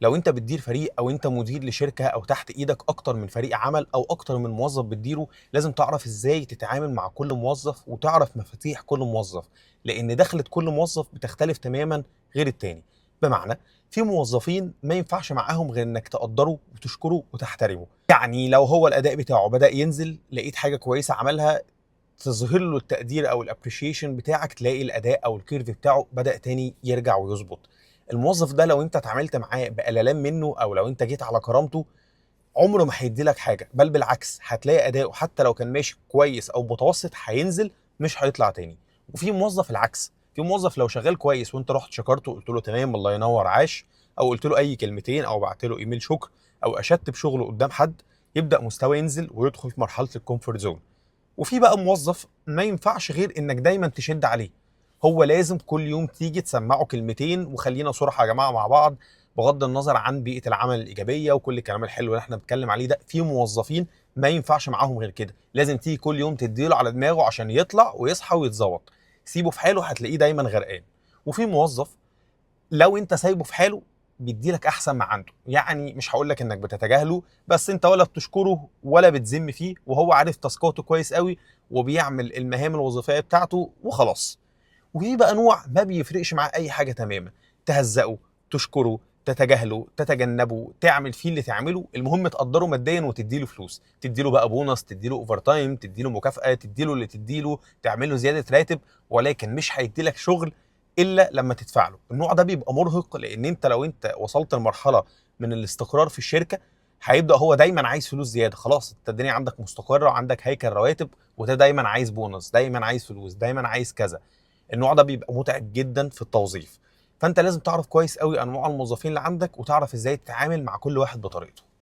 لو انت بتدير فريق او انت مدير لشركة او تحت ايدك اكتر من فريق عمل او اكتر من موظف بتديره، لازم تعرف ازاي تتعامل مع كل موظف وتعرف مفاتيح كل موظف، لان دخلة كل موظف بتختلف تماما غير التاني. بمعنى في موظفين ما ينفعش معاهم غير انك تقدره وتشكره وتحترمه. يعني لو هو الاداء بتاعه بدأ ينزل، لقيت حاجة كويسة عملها، تظهر له التقدير او ال appreciation بتاعك، تلاقي الاداء او ال curve بتاعه بدا تاني يرجع ويظبط. الموظف ده لو انت اتعاملت معاه بقللان منه او لو انت جيت على كرامته، عمره ما هيدي لك حاجه، بل بالعكس هتلاقي اداؤه حتى لو كان ماشي كويس او متوسط هينزل، مش هيطلع تاني. وفي موظف العكس، في موظف لو شغال كويس وانت رحت شكرته وقلت له تمام الله ينور عاش، او قلت له اي كلمتين، او بعت له ايميل شكر، او اشدت بشغله قدام حد، يبدا مستواه ينزل ويدخل في مرحلة ال comfort zone. وفي بقى موظف ما ينفعش غير انك دايما تشد عليه، هو لازم كل يوم تيجي تسمعه كلمتين. وخلينا صراحة يا جماعة مع بعض، بغض النظر عن بيئة العمل الايجابية وكل الكلام الحلو اللي احنا بنتكلم عليه ده، في موظفين ما ينفعش معاهم غير كده، لازم تيجي كل يوم تديله على دماغه عشان يطلع ويصحى ويتظبط. سيبه في حاله هتلاقيه دايما غرقان. وفي موظف لو انت سايبه في حاله بيديلك احسن ما عنده، يعني مش هقول لك انك بتتجاهله، بس انت ولا بتشكره ولا بتذم فيه، وهو عارف تاسكاته كويس قوي وبيعمل المهام الوظيفية بتاعته وخلاص. وفي بقى نوع ما بيفرقش معاه اي حاجة تماما، تهزقه، تشكره، تتجاهله، تتجنبه، تعمل فيه اللي تعمله، المهم تقدره ماديا وتديله فلوس، تديله بقى بونص، تديله overtime، تديله مكافأة، تديله اللي تديله، تعمله زيادة راتب، ولكن مش هيديلك شغل الا لما تدفع له. النوع ده بيبقى مرهق، لان انت لو انت وصلت لمرحلة من الاستقرار في الشركة، هيبدا هو دايما عايز فلوس زياده. خلاص انت الدنيا عندك مستقره وعندك هيكل رواتب، وده دايما عايز بونص، دايما عايز فلوس، دايما عايز كذا. النوع ده بيبقى متعب جدا في التوظيف. فانت لازم تعرف كويس قوي انواع الموظفين اللي عندك، وتعرف ازاي تتعامل مع كل واحد بطريقته.